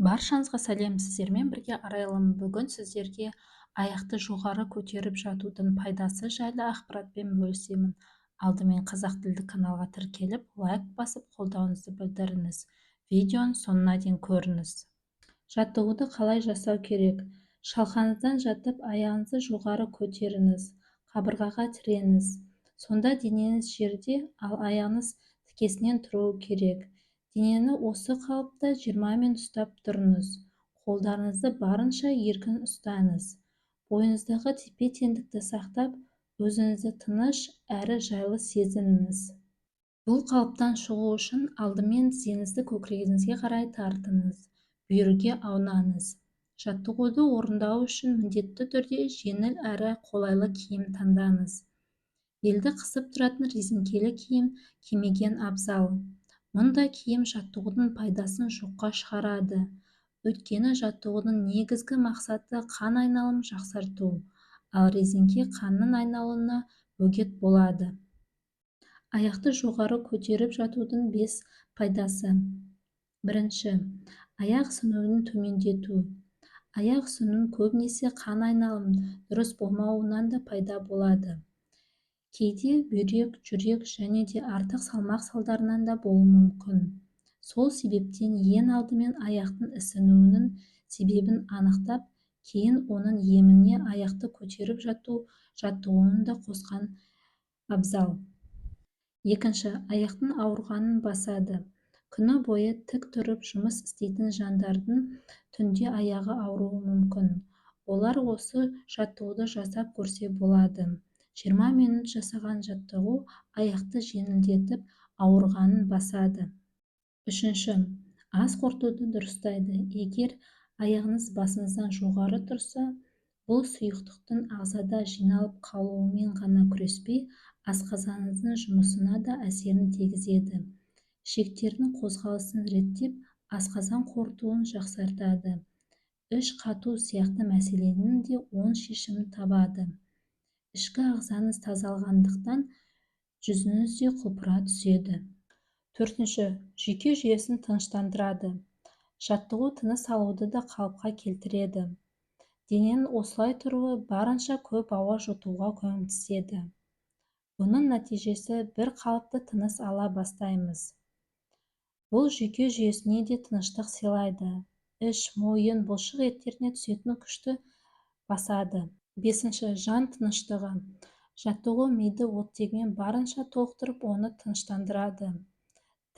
Баршаңызға сәлем! Сіздермен бірге Арайлым. Бүгін сіздерге аяқты жоғары көтеріп жатудың пайдасы жайлы ақпаратпен бөлісемін. Алдымен қазақ тілді каналға тіркеліп, лайк басып, қолдауыңызды білдіріңіз. Видеоның соңына дейін көріңіз. Жаттығуды қалай жасау керек? Шалқаңыздан жатып, аяғыңызды жоғары көтеріңіз, қабырғаға тіреңіз. Сонда денеңіз жерде, ал аяғыңыз тікесінен тұруы керек. Денені осы қалыпта 20 минут ұстап тұрыңыз. Қолдарыңызды барынша еркін ұстаңыз. Бойыңыздағы тепе-теңдікті сақтап, өзіңізді тыныш әрі жайлы сезініңіз. Бұл қалыптан шығу үшін алдымен тізеңізді көкірегіңізге қарай тартыңыз, бүйірге аунаңыз. Жаттығуды орындау үшін міндетті түрде жеңіл әрі қолайлы киім таңдаңыз. Белді қысып тұратын резеңкелі киім кимеген абзал. Мұндай киім жаттығудың пайдасын жоққа шығарады. Өйткені жаттығудың негізгі мақсаты қан айналымын жақсарту, ал резеңке қанның айналуына бөгет болады. Аяқты жоғары көтеріп жатудың 5 пайдасы. Бірінші, аяқ ісінуін төмендету. Аяқ ісінуі көбінесе қан айналымының дұрыс болмауынан да пайда болады. Кейде бүйрек, жүрек және де артық салмақ салдарынан да болуы мүмкін. Сол себептен ең алдымен аяқтың ісінуінің себебін анықтап, кейін оның еміне аяқты көтеріп жату жаттығуын да қосқан абзал. Екінші, аяқтың ауырғанын басады. Күні бойы тік тұрып жұмыс істейтін жандардың түнде аяғы ауыруы мүмкін. Олар осы жаттығуды жасап көрсе болады. 20 минут жасаған жаттығу аяқты жеңілдетіп, ауырғанын басады. Үшінші, ас қорытуды дұрыстайды. Егер аяғыңыз басыңыздан жоғары тұрса, бұл сұйықтықтың ағзада жиналып қалуымен ғана күреспей, асқазаныңыздың жұмысына да әсерін тигізеді. Ішектердің қозғалысын реттеп, асқазан қорытуын жақсартады. Іш қату сияқты мәселенің де оң шешімін табады. Ішкі ағзаңыз тазаланғандықтан жүзіңіз де құлпыра түседі. Төртінші, жүйке жүйесін тыныштандырады. Жаттығу тыныс алуды да қалыпқа келтіреді. Дененің осылай тұруы барынша көп ауа жұтуға көмектеседі. Бұның нәтижесі бір қалыпты тыныс ала бастаймыз. Бұл жүйке жүйесіне де тыныштық сыйлайды. Іш, мойын, бұлшық еттеріне түсетін күшті басады. Бесінші, жан тыныштығы. Жаттығу миды оттегімен барынша толықтырып, оны тыныштандырады.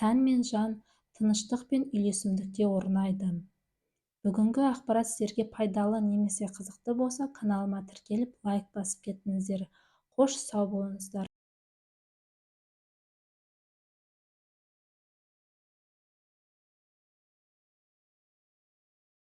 Тән мен жан тыныштық пен үйлесімдікте орнайды. Бүгінгі ақпарат сіздерге пайдалы немесе қызықты болса, каналыма тіркеліп, лайк басып кетіңіздер. Қош, сау болыңыздар.